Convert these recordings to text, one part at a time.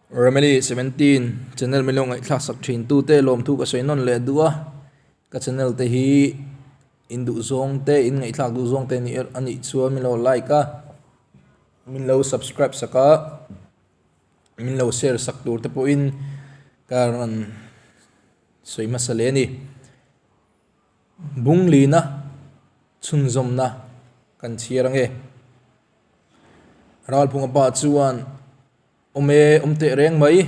Remedy 17 channel min lo ngaihthlak sak thin tu te lawmthu ka sawi nawn leh duh a, ka channel te hi in duh zawng te in ngaihthlak duh zawng te a nih chuan min lo like a, min lo subscribe sak a, min lo share sak tur te pawhin ka rawn sawi hmasa leh a ni. Bunglina chhunzawmna kan chhiar ange. Ralphunga pa chuan awm e, awm teh reng mai.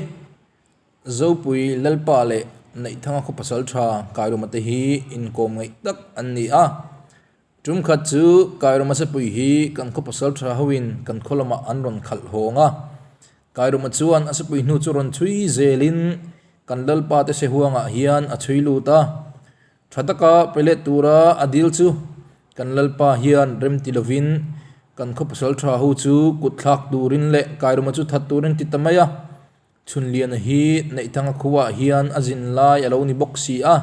Zopui Lalpa leh Neihthanga khaw pasal tha Kairuma te hi inkawm ngaih tak an ni a. Tum khat chu Kairuma sepui hi kan khaw pasal tha hoin kan khaw lamah an rawn khalh hawng a. Kairuma chuan a sepui hnu chu rawn chhui zelin kan Lalpa te sehuangah hian a chhui lut a. Tha taka pe let tura a dil chu kan Lalpa hian rem ti lovin kan khaw pasal tha ho chu kut thlak turin leh Kairuma chu that turin ti ta mai a. Chhunliana hi Neihthanga khuaah hian a zin lai a lo ni bawk si a.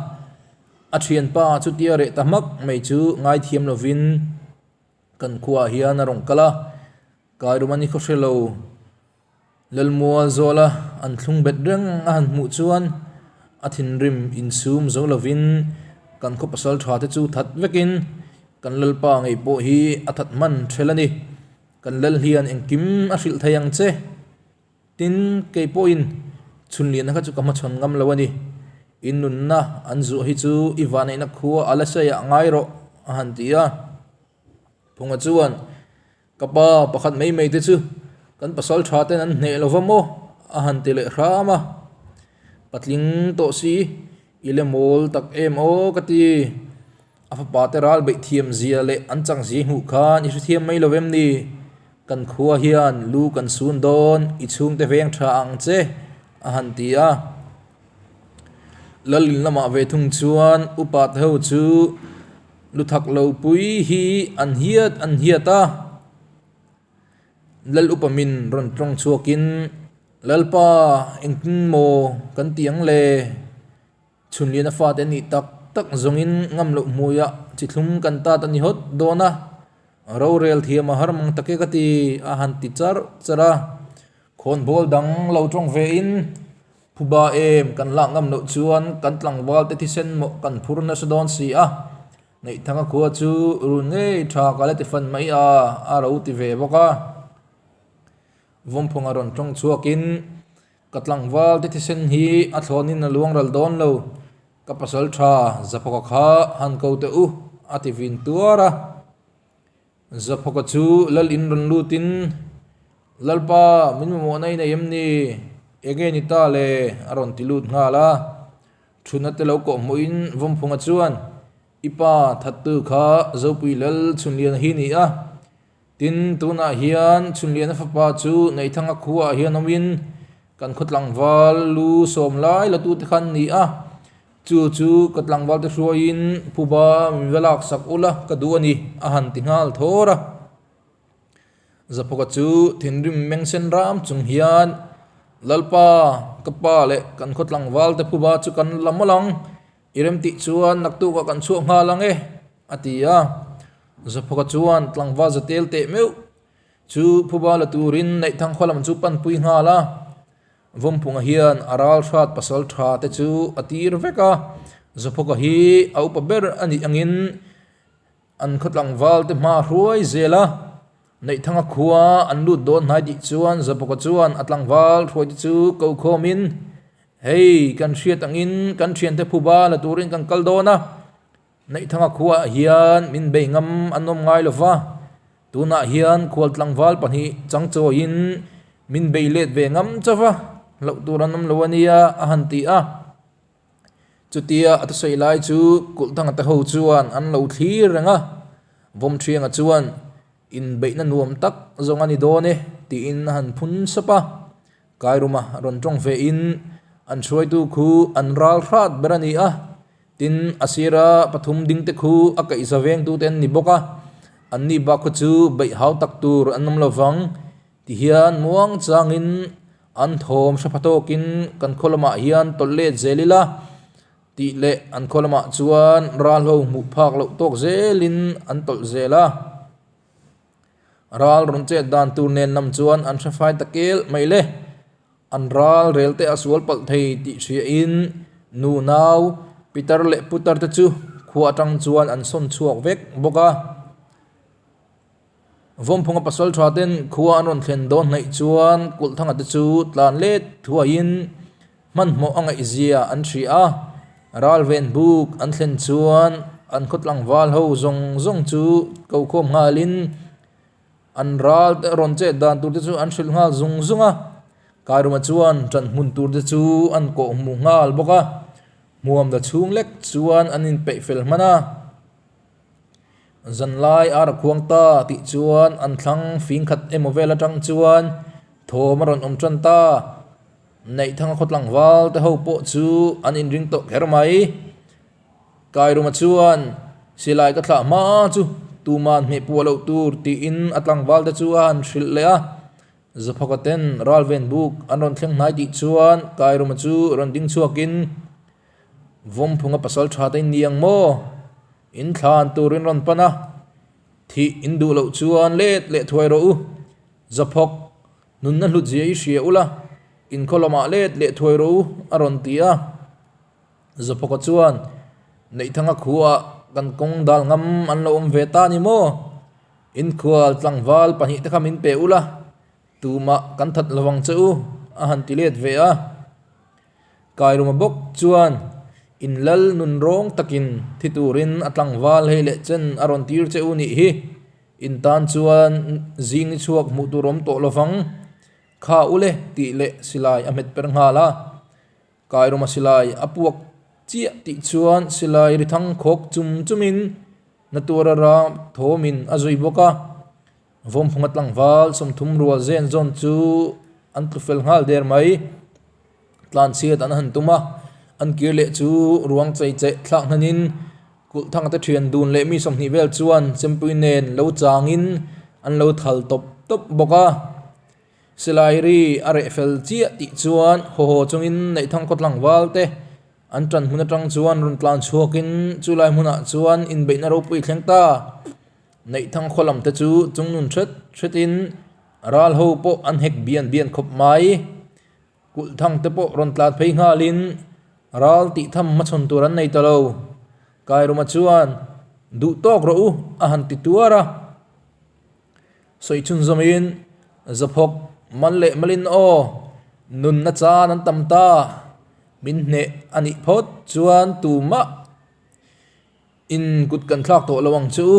A thianpa chutia reh ta hmak mai chu ngaithiam lovin kan khuaah hian a rawn kal a. Kairuma ni khaw hre lo. Lalmual zawla an thlung bet reng a han hmuh chuan a thinrim insum zo lovin kan khaw pasal tha te chu that vekin kan Lalpa ngei pawh hi a that hman ṭhel a ni. Kan Lal hian engkim a hrilh thei ang che. Tin, kei pawhin chhunlianna kha chu ka hmachhawn ngam lo a ni. In nunna an zuah hi chu i vanneihna khua a la sawiah ngai rawh a han ti a. Phunga chuan. Ka pa pakhat mai mai te chu kan pasal tha ten an hneh lo va maw? a han ti leh hram a. Patling tawh si, i le mawl tak em aw ka ti. A fapa te ral beih thiam zia leh an chang zia hmuh khan i hrethiam mai lo em ni? Kan khua hian lu kan sun dawn, i chhungte veng tha ang che a han ti a. Lalin lamah ve thung chuan upa te ho chu Lu thak lo pui hi an hiat an hiat a, Lal upa min rawn tawng chhuakin, Lalpa, engtin maw kan ti ang le? Chhunliana fate nih tak tak zawngin ngam loh hmuiah chi thlum kan tat a ni hawt dawn a, rorel thiam a har mang tak e ka ti a han ti charh charh a. Khawnbawl dang lo tawng vein Phuba em kan lak ngam loh chuan kan tlangval te thisen mawh kan phur nasa dawn si a, Neihthanga khua chu run ngei tha ka la ti fan mai a, a ro ti ve bawk a. Vawmphunga rawn tawng chhuakin, Ka tlangval te thisen hi a thlawnin a luang ral dawn lo, ka pasal tha Zaphawka kha han ko teh u, a ti vin tuar a. Zaphawka chu lal in rawn lutin, Lalpa, min mamawhna i nei em ni? Enge ni ta le? a rawn ti lut nghal a. Thuna te lo kawh hmuhin Vawmphunga chuan, I pa, thattu kha Zopui Lal Chhunliana hi ni a. Tin, tunah hian Chhunliana fapa chu Neihthanga khuaah hian awmin kan khaw tlangval lu sawm lai la tute khan ni a. Chu chu ka tlangval te hruaiin phuba min va lak sak ula ka duh a ni a han ti nghal thawr a. Zaphawka chu thinrim meng sen ram chung hian Lalpa, ka pa leh kan khaw tlangval te phuba chu kan la mawlh ang, i rem tih chuan naktukah kan chhuak nghal ang e a ti a. Zaphawka chuan tlangval za tel teh meuh chu phuba la turin Neihthang khaw lam chu panpui nghal a. Vawmphunga hian a ral hrat pasal tha te chu a tir vek a, Zaphawka hi a upa ber a nih angin an khaw tlangval te hma a hruai zel a, Neihthanga khua an lut dawn hnai tih chuan Zaphawka chuan a tlangval hruai te chu ko khawmin, Hei, kan hriat angin kan thiante phuba la turin kan kal dawn a, Neihthanga khuaah hian min bei ngam an awm ngai lo va, tunah hian khual tlangval pahnih changchawiin min bei let ve ngam chauh va, hlauh tur an awm lo a nia a han ti a. Chutia a thusawi lai chu Kulhthanga te ho chuan an lo thlir reng a, Vawmthianga chuan inbeihna nuam tak zawng a ni dawn e tiin a han phun sap a. Kairuma rawn tawng ve in an hruaitu khu an ral hrat ber a ni a, tin a sira pathum ding te khu a kaihza veng tu te an ni bawk a, an ni bak khaw chu beih hau tak tur an awm lo vang ti hian muang changin an thawm hre pha tawkin kan khaw lamah hian tawlh let zel ila tih leh an khaw lamah chuan ral ho hmuh phak loh tawk zelin an tawlh zel a. Ral rawn chet dan tur nen lam chuan an hre fai ta kel mai le. An ral rel te a sual palh thei tih hriain nu nau, pitar leh putar te chu khua atang chuan an sawn chhuak vek bawk a. Vawmphunga pasal tha ten khua an rawn thlen dawn hnaih chuan Kulhthanga te chu tlan let thuaiin hmanhmawh a ngaihzia an hria a. Ralven buk an thlen chuan an khaw tlangval ho zawng zawng chu ko khawm nghalin an ral te rawn chet dan tur te chu an hrilh nghal zung zung a. Kairuma chuan ṭan hmun tur te chu an kawh hmuh nghal bawk a. Hmuam la chhung lek chuan an inpeih fel hman a. Zanlai a ra khuang ta tih chuan an thlang fing khat emaw vel atang chuan thawm a rawn awm tan ta. Neihthanga khaw tlangval te ho pawh chu an inring tawh kher mai. Kairuma chuan silai ka thlah hma chu tuman hmeh puah loh tur tiin a tlangval te chu a han hrilh leh a. Zaphaka ten ralven buk an rawn thleng hnai tih chuan Kairuma chu rawn ding chhuakin Vawmphunga pasal tha te in ni ang maw? In thlan turin rawn pan a, thih in duh loh chuan let leh thuai rawh u. Zaphawk, nunna hlut zia i hria ula, in khaw lamah let leh thuai rawh u, a rawn ti a. Zaphawka chuan, Neihthanga khuaah kan kawng dal ngam an lo awm ve ta ni maw? In khual tlangval pahnihte kha min pe ula, tumah kan that lovang che u, a han ti let ve a. Kairuma bawk chuan in lal nun rawng takin thi turin a tlangval hei leh chen a rawn tir che u nih hi. In tan chuan zing ni chhuak hmuh tur awm tawh lovang. Kha ule tih leh silai a hmet per nghal a. Kairuma silai a puak chiah tih chuan silai ri thang khawk chum chumin na tuara ram thawmin a zui bawk a. Vawmphunga tlangval 30 rual zen zawn chu an tlu fel nghal der mai. Tlanchhiat an han tum a, an kir leh chu ruang chei cheh thlak hnanin Kulhthanga te thian dun leh mi 20 vel chuan chempui nen lo changin an lo thal tawp tawp bawk a. Silai ri a reh fel chiah tih chuan haw haw chungin Neihthang khaw tlangval te an tan hmun atang chuan rawn tlan chhuakin chulai hmunah chuan inbeihna ropui thleng ta. Neihthang khaw lam te chu chungnun hret hretin ral ho pawh an hek bian bian khawp mai. Kulhthang te pawh rawn tlan phei nghalin ral tih tham hmachhawn tur an nei ta lo. Kairuma chuan duh tawk rawh u a han ti tuar a. Sawi chhunzawmin Zaphawk mal leh malin aw nunna chan an tam ta min hneh a nih phawt chuan tumah In kut kan thlak tawh lo ang che u.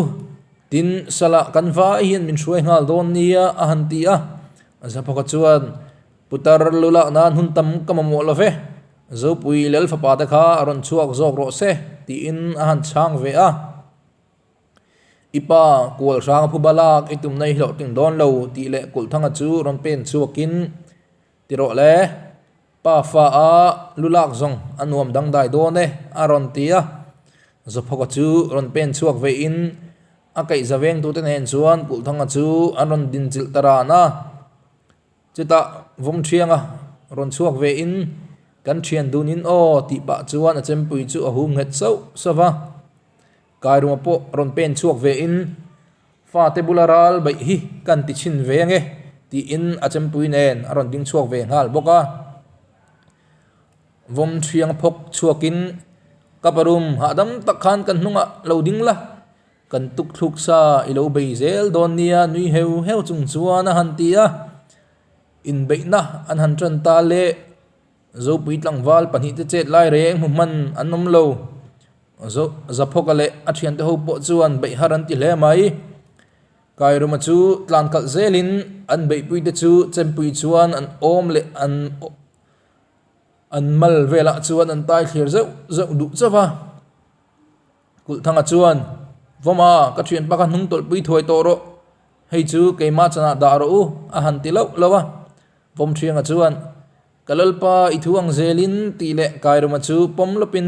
Tin, Salah kan vai hian min hruai nghal dawn nia a han ti a. Zaphawka chuan, Putar lu lak nan hun tam ka mamawh lo ve. Zopui lal fapa te kha a rawn chhuak zawk rawh se, tiin a han chhang ve a. I pa kual hrang a phuba lak i tumna i hlawh ting dawn lo, tih leh Kulhthanga chu rawn pen chhuakin, Ti rawh le. Pa fa a lu lak zawng a nuam dangdai dawn e, a rawn ti a. Zaphawka chu rawn pen chhuak veiin a kaihza vengtute nen chuan Kulhthanga chu an rawn dinchilh ta ran a. Chutah Vawmthianga rawn chhuak veiin kan thian dunin aw tih pah chuan a chempui chu a hum nghet sauh sauh va. Kairuma pawh rawn pen chhuak veiin Fate bula ral baih hi kan ti chhin ve ange tiin a chempui nen a rawn ding chhuak ve nghal bawk a. Vawm thiang phawk chhuakin ka parum hahdam tak khan kan hnungah lo ding la, kan tuk thluk sa i lo bei zel dawn nia nui heu heu chung chuan a han ti a. Inbeihna an han tan ta le. Zopui tlangval pahnihte chet lai reng hmu hman an awm lo. Zaphawka leh a thiante ho pawh chuan beih har an ti hle mai. Kairuma chu tlan kalh zelin an beihpuite chu chempui chuan an awm leh an an mal velah chuan an tai thlir zeuh zeuh duh chauh va. Kulhthanga chuan, Vawma, ka thianpa kha hnung tawlhpui thuai tawh rawh. Hei chu keimah chanah dah rawh u, a han ti loh loh a. Vawmthianga chuan, Ka lalpa i thu ang zelin tih leh Kairuma chu pawm lawpin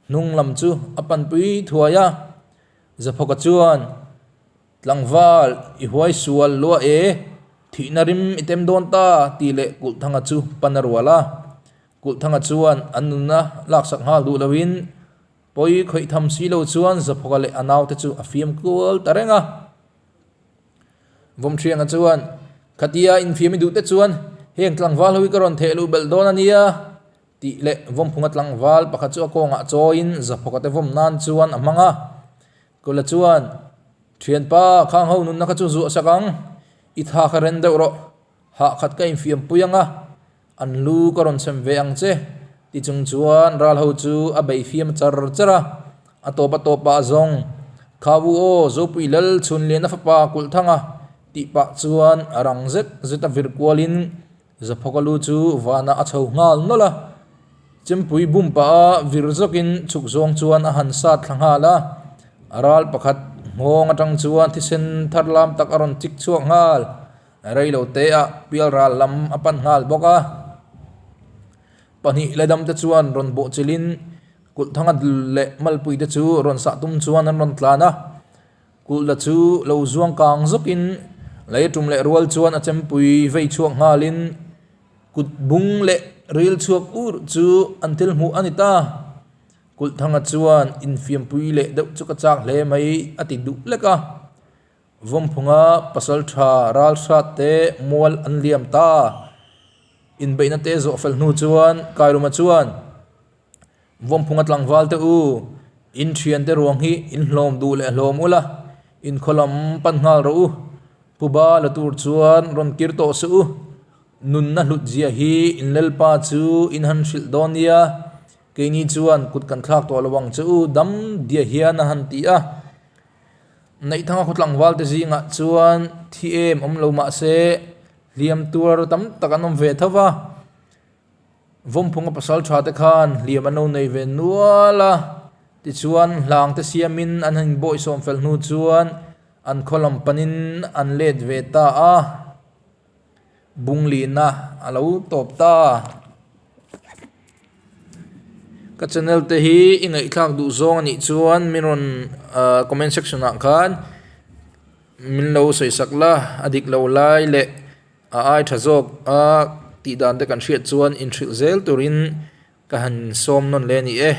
hnung lam chu a panpui thuai a. Zaphawka chuan, Tlangval, i huai sual lua e, thihna rim i tem dawn ta tih leh Kulhthanga chu pan a rual a. Kulhthanga chuan an nunna laksak nghal duh loin pawi khawih tham si lo chuan Zaphawka leh a naute chu a fiam kual ta reng a. Vawmhrianga chuan, Khatia infiam i duh te chuan. Heng tlangval ho hi ka rawn theh luh belh dawn a nia, tih leh Vawmphunga tlangval pakhat chu a kawngah chawiin Zaphawka te vawm nan chuan a hmang a. Kawla chuan, Thianpa, khang ho nunna kha chu zuah sak ang, i tha kha ren deuh rawh, hah khat ka infiam pui ang a, an lu ka rawn chhem ve ang che, ti chung chuan ral ho chu a bei fiam char char a, a tawp a tawp ah zawng, Kha u aw, Zopui Lal Chhunliana fapa kulh thang a, tih pah chuan a rang zet zet a vir kualin Zaphawka lu chu vanah a chho nghal nawlh a, Chempui bum pah a vir zawkin chhuk zawng chuan a han sat thla nghal a, a ral pakhat nghawng atang chuan thisen thar lam tak a rawn chik chhuak nghal, rei lo te ah pial ral lam a pan nghal bawk a. Pahnih ledam te chuan rawn bawhchilhin Kulhthanga dul leh Malpui te chu rawn sah tum chuan an rawn tlan a. Kulhla chu lo zuang kang zawkin lei tum leh rual chuan a chempui vei chhuak nghalin kut bung leh ril chhuak ur chu an thil hmuh a ni ta. Kulhthanga chuan infiampui leh deuh chu ka chak hle mai a ti duh lek a. Vawmphunga pasaltha ral hrat te mual an liam ta. Inbeihna te zawh fel hnu chuan Kairuma chuan. Vawmphunga tlangval te u, in thiante ruang hi in hlawm duh leh hlawm ula, in khaw lam pan nghal rawh u. Pu Ba la tur chuan rawn kir tawh suh u. Nunna hlut zia hi in Lalpa chu in han hrilh dawn nia, keini chuan kut kan thlak tawh lo ang che u dam diah hian a han ti a. Neihthanga khaw tlangval te zingah chuan thi em awm lo mah se hliam tuar tam tak an awm ve tho va. Vawmphunga pasal tha te khan hliam an lo nei ve nual a, tichuan hlang te siamin an han inbawisawm fel hnu chuan an khaw lam panin an let ve ta a, bunglihna a lo tawp ta. Ka channel te hi i ngaihthlak duh zawng a nih chuan min rawn comment section ah khan min lo sawisak la, a dik lo lai leh. A ai tha zawk a tih dan te kan hriat chuan inhrilh zel turin ka han sawm nawn leh a ni e.